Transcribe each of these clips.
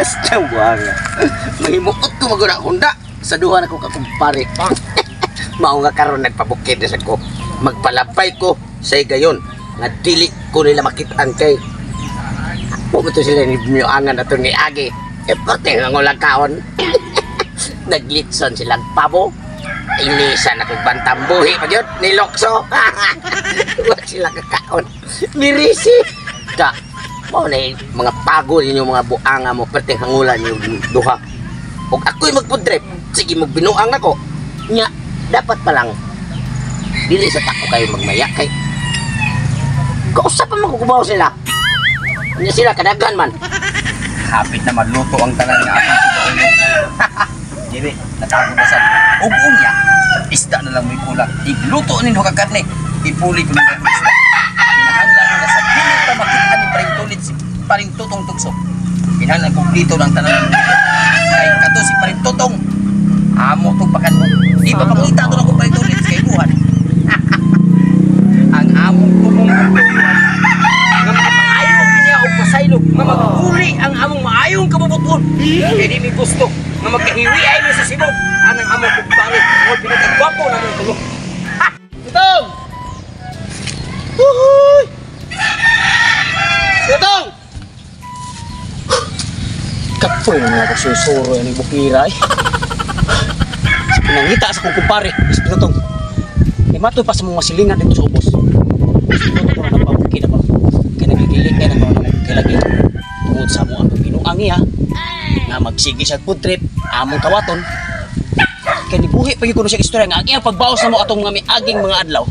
Basta buanga. Mahimuot ko maguna hunda sa duha na ko kakumpare. Mao nga karon nagpabukid na sa ko. Magpalabay ko sa higayon nga dili ko nila makitaan kay mo to sila ni binuangan na to ni Agi. E parte nga ngulang kaon. Naglitson silang pabo. Ilisan akong bantambuhi pa yun, ni Lokso. Wa sila kakaon. Mirisi. Ka, mao na yung mga pago ninyo, mga buanga mo, perting hangulan yung duha. Og ako'y magpudrep, sige magbinuang ako. Nya, dapat pa lang, dili sa tako kayo magmaya kay kausap pa magkukubaw sila. Nya sila kadaghan man. Hapit na maluto ang tanan nga akong kikaunon. Diri, natago na sad. Ug unya, isda na lang may kulang. Igluto ninyo kag karne. Ipuli ko ninyo ang isda. Kinahanglan nga sa dili pa makita ni Paring Tulid si Paring Tutong Tugso. Kinahanglan kumpleto ng tanan ng luto. Kay kato si Paring Tutong. Amo tong pakan mo. Ipapangita to na ko Paring Tulid kay buhan. Ang among tumong tuyuan nga makapangayo niya og pasaylo nga maguli ang among maayong kabubuton kay di mi gusto nga magkahiwi ay mi sa Cebu anang among kumpare mo pinakagwapo na mong tulo. Tutong! Uhuy! Tutong! Kapoy na mga kasusuro yan yung bukira eh. Sa pinangita sa kong kumpare, is Pinutong. Eh matoy pa sa mga silingan dito sa ubos. Is Pinutong ko na nagpabukid ako. Kaya nagigili, kaya nagkaroon ng kaya lagi. Tungod sa among ang binuang niya, nga magsige sa food trip, among kawaton. Kaya nibuhi pa yun ko na siya istorya nga ang iyang pagbaos na mo atong mga miaging mga adlaw.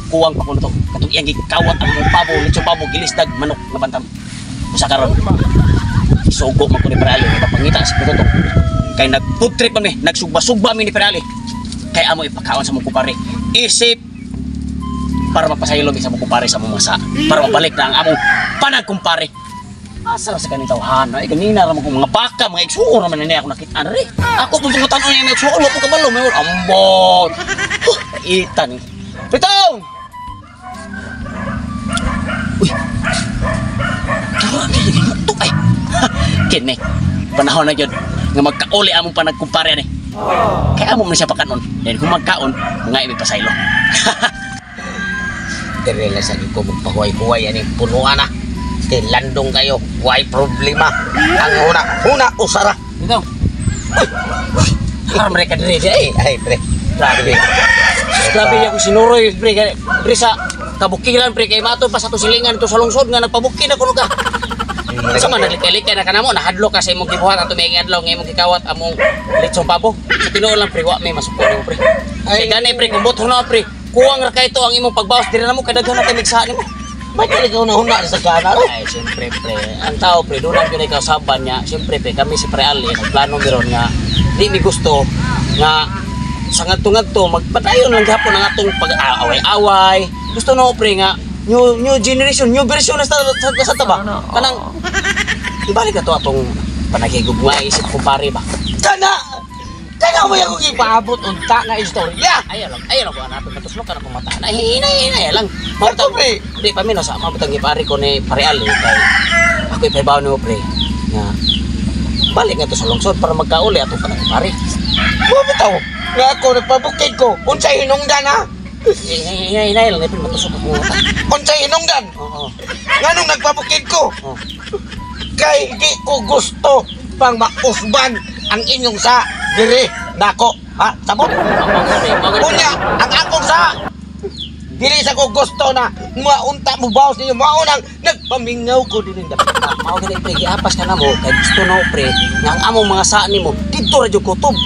Kuwang pa ko na to. Katong iyang gikawat ang among pabo, litso pabo, gilisdag, manok na bantam. Usa karon isugo man ko ni Perali, ipapangita si Pinutong. Kay nag-food trip man mi, nagsugba-sugba mi ni Perali. Kay amo ipakaon sa mong kumpare. Isip para mapasaylo mi sa mong kumpare sa mong masa. Para mabalik na ang among panagkumpare. Asa ra sa kaning tawhana? Ay ganina ra man kong mga baka, mga igsuon ra man niya ako nakita ri. Ako pong pangutan-on niya mga igsuon, wa po kabalo, may ambot. Huh, ita ni. Pitong! Uy. Tara, kini ay. Kini, panahon na yun nga magkauli among panagkumpare ani. Kaya amo man siya pakanon. Then kung magkaon, mga imi pasaylo. Dire lang sa ko magpahuway-huway ani punuan na. Kay landong kayo, way problema. Ang huna, huna usara. Ito. Haram mereka dire di ay. Ay, pre. Grabe. Grabe niya kung sinuroy pre kay pre sa kabukiran pre kay mato pa sa to silingan to sa lungsod nga nagpabukid na kuno ka. Sa man naglikay-likay na kanamo nahadlok ka sa imong gibuhat ato may adlaw nga imong gikawat among litsong pabo. Sa tinuod lang pre wa may masuko nimo pre. Ay gani pre kung butho na pre, kuwang ra kay to ang imong pagbawas dire namo kay daghan na kay migsahan nimo. Bakit ikaw na huna sa gana? Ay, siyempre, pre. Ang tao, pre, doon ang yun kausaban niya. Siyempre, pre, kami si Pre Ali, nagplano meron nga, di mi gusto nga sa ngadto-ngadto, magpadayon lang gihapon ang atong pag-away-away. Gusto na pre nga, new generation, new version na sa taba. Kanang, ibalik na to atong panagigugma, isip kumpare ba? Kana! Kana mo yung ipaabot unta nga istorya! Ayaw lang ko hanapin, matuslo ka na kung mata. Ay, hinay, hinay lang. Ato, pre. Di pa mino sa mabutang ipari ko ni Pare Ali kay ako ipahibaw nimo pre nga balik nga to sa lungsod para magkauli ato pa ng pare. Mo bitaw nga ako nagpabukid ko. Unsay hinungdan ha? Hinay, hinay, hinay lang pre matusok ako mata. Unsay hinungdan? Oo. Nganong nagpabukid ko? Oo. Kay di ko gusto pang mausban ang inyong sa dire nako. Ha? Sabot? Unya, ang akong sa dili sa ko gusto na maunta mo bawas ninyo mao nang nagpamingaw ko diri dapat. Mao gani pre giapas ka namo kay gusto na pre nga ang among mga sa nimo didto ra jud kutob.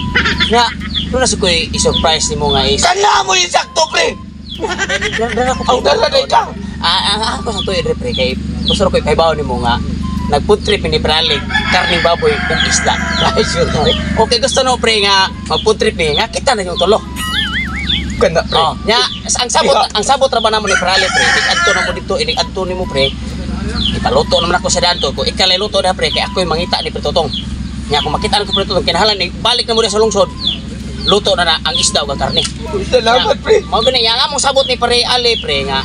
Nga doon na sa ko'y i-surprise nimo nga is. Kana mo yung sakto pre. Dara ko Ang dala na ka. Ah, ako sa tuyo pre kay gusto ko ipahibaw nimo nga nag-food trip ni Pralig, karning baboy ug isda. Ay, sure pre. Okay, gusto no pre nga mag-food trip ni nga kita na yung tulo. Kana pre. Oh, nya ang sabot ra ba namo ni Prali pre, inig adto na mo didto, inig adto nimo pre. Ipaluto naman ako sa danto ko. Ikalay luto na pre kay ako'y mangita ni Pre Totong. Nya kung makita ko Pre Totong kinahanglan ni balik na mo sa lungsod. Luto na na ang isda ug ang karne. Salamat pre. Mao gani nga among sabot ni Pare Ali pre nga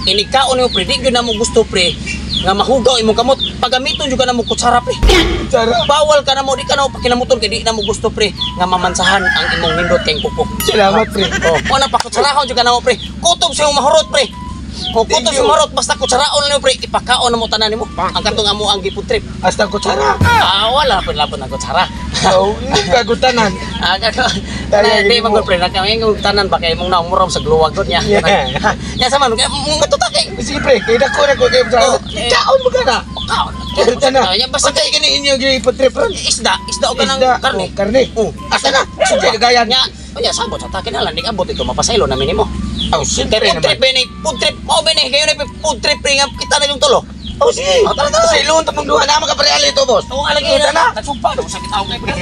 inig kaon nimo pre, di gyud namo gusto pre. Nga mahugaw imong kamot, pagamiton jud ka namo kutsara pre. Kutsara. Bawal ka namo, di ka namo pakinamuton kay di na mo gusto pre nga mamansahan ang imong nindot kay kuko. Salamat pre. Oh, mo na pakutsarahon jud ka namo pre. Kutob sa imong mahurot pre. O kutob sa mahurot basta kutsaraon na nimo pre, ipakaon na mo tanan nimo. Ang katong amo ang gipud trip. Hasta kutsara. Ah, wala pa labon ang kutsara. Oh, kagutanan. Ah, Kaya di yun man mo. gud pre, nakangin tanan ba kay imong naong murong sa gluwag gud niya. Yeah. Nya sa man matuta kay Sige pre, kay dako na ko kay kutsara. Oh, eh. Kaon mo ka na. kaon. Kutsara na. Nya basta Unsay gani inyo gipud-trip ron? isda, isda o kanang Isda, karne. oh, karne. Oh, Asa na? Unsay kagayan? Nya, unya sabot sa takin halan abot ito mapasaylo na minimo. Oh, Kay siyempre food naman. trip bene, food trip mao bene kayo na food trip pre nga kita na yung tulo. Oh, sige. Oh, tara, tara. Sa ilon tapong duha na makapareali ito, boss. Oo, alagi Tara na. na. Nagsumpa do sakit ako kay pre.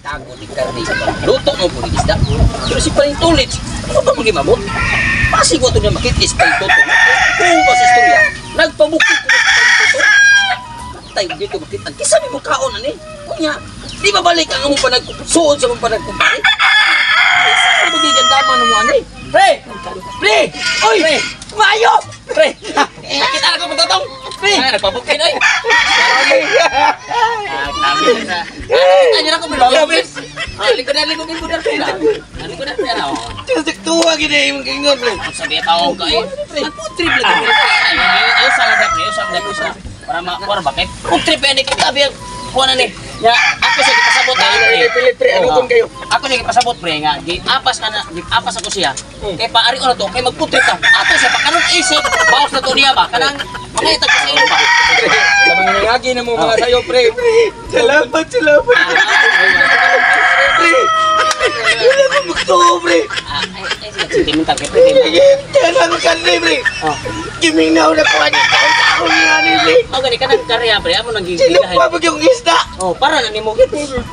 Tago ni karne. Luto mo po ni isda. Pero si Paring Tulit, ano ba magimamot? Pasig ko ito niya makita si Paring Toto. Kung ba sa istorya, nagpabukid ko si Paring Toto. Patay dito makita. Kisa mi mo kaon ani? Kunya, di ba balik ang among panagsuod sa among panagkumpare? Isa ka magigan dama mo ani? Pre! Pre! Oy! Pre! Maayo! Pre! Nakita na ko pagtatong! Pre! Ay, nagpabukid ay! Ah, grabe na. Nakita niyo na ko Grabe. Ah, likod na, likod, likod na, pre. Likod na, pre. Oh. Just tuwa gid imong ingon pre. Ang sabi tao ka eh. Ang food trip lagi pre. Ay, ay, ay, sa lang pre, sa lang sa. Para ma para bakit? Food trip eh kita biya kuha na ni. Ya, ako sa gipasabot ay pre. Pili pre, ano kon kayo? Ako siya gipasabot pre nga giapas ka na, giapas ako siya. Kay paari ko na to, kay mag-food trip ta. Ato siya pakaron isip, bawas na to niya ba? Kanang mga itag sa ilo ba? Sa mga nangagi na mo mga sayo, pre. Salamat, salamat. Pre. Wala ko magtuo, pre. Ah, ay, ay, sentimental kay pre. Kaya ko karne, pre. Oh. Giminaw na ko ani kaon nga ni pre. Mao gani kanang karya pre, amo nang Sino gigigahin. pa ba yung isda? Oh, para na nimo gid.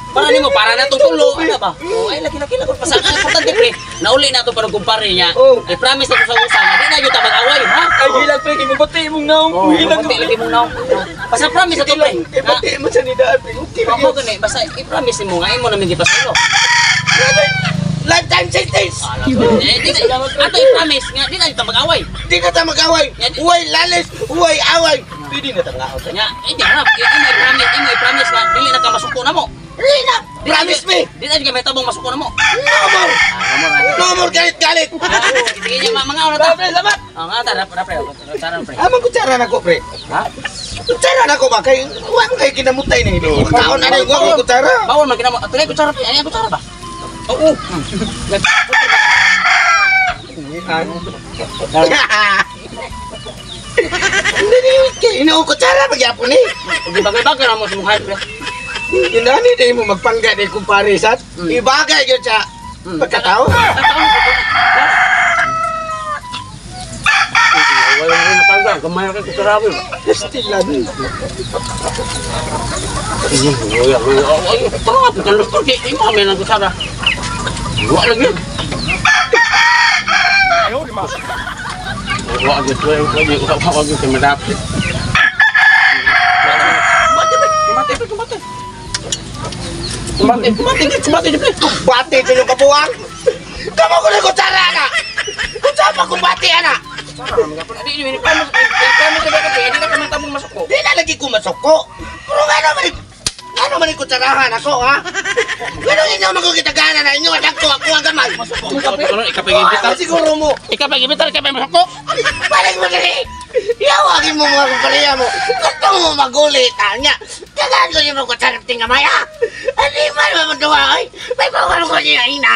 Para nimo para na tong tulo, ano ba? Oh, ay laki laki lang pasaka ang importante pre. Nauli na to para kumpare niya. Oh. I promise na to sa usa nga di na gyud ta mag-away, ha? Ay, hilag, pre. Kay mabati imong naong. Oh, Hilag, pati lagi mong naong. Basta promise na to pre. Eh, pati mo sa nidaan, pre. Okay, Ako gani, basta i-promise nimo nga imo na mi gipasaylo. Lifetime sentence! Eh, di na ato i-promise nga di na gyud ta mag-away. Di na ta mag-away! Uway lalis! Uway away! Pwede na ta mag-away. Nya, eh, di na imo i-promise, imo i-promise nga dili na ka masuko na mo. Dili na! Promise me! Di na gyud ka may tabong masuko na mo. No more! Ah, mo na. No more galit-galit! Ah, sige niya mga una ta. Pre, salamat. Oh, nga ta, pre, pre. Tara pre. Amang kutsara na ko, pre. Ha? Kutsara na ko ba? Kay, uwa mo kayo kinamutay na hindi. Kaon na na yung uwa ko kutsara. Bawal man kinamo. Atulay kutsara pre. Ani ang kutsara ba? Oo. Hindi ni kay ino kutsara magyapon eh. Bagay-bagay na mo sa mukha pre. Inani di mo magpangga di kumpare sat. Ibagay gyud sa pagkatao. Wala mo na pangga, gamay ka kutsara pre. Stilan. Ay, tara, kan lustor kay imo kami nang kutsara. Wa lagi. Wa lagi tuwe lagi wa lagi kay madapit. Kumate pre, kumate, kumate. Kumate, kumate, kumate pre. Bati sa inyong kabuang. Kamo ko na kutsara na. Kutsara pa kumbati ana. Di ni pa mo pa mo di na kami tamong masuko. Di na lagi ko masuko. Pero nga naman ano man yung kutsarahan ako, ha? Pero inyo man ko kitagana na inyo anak ko ako ang gamay. Ikaw Ano siguro mo? Ikaw pa gibitar, ikaw pa masuko. Balik mo dali! Yawagin mo mga kumpanya mo! Gusto mo magulit, anya! Tagaan ko niyo mga kutsara tingamay, ha? Hindi man mamunduha, ay! May bawal ko niya, ina!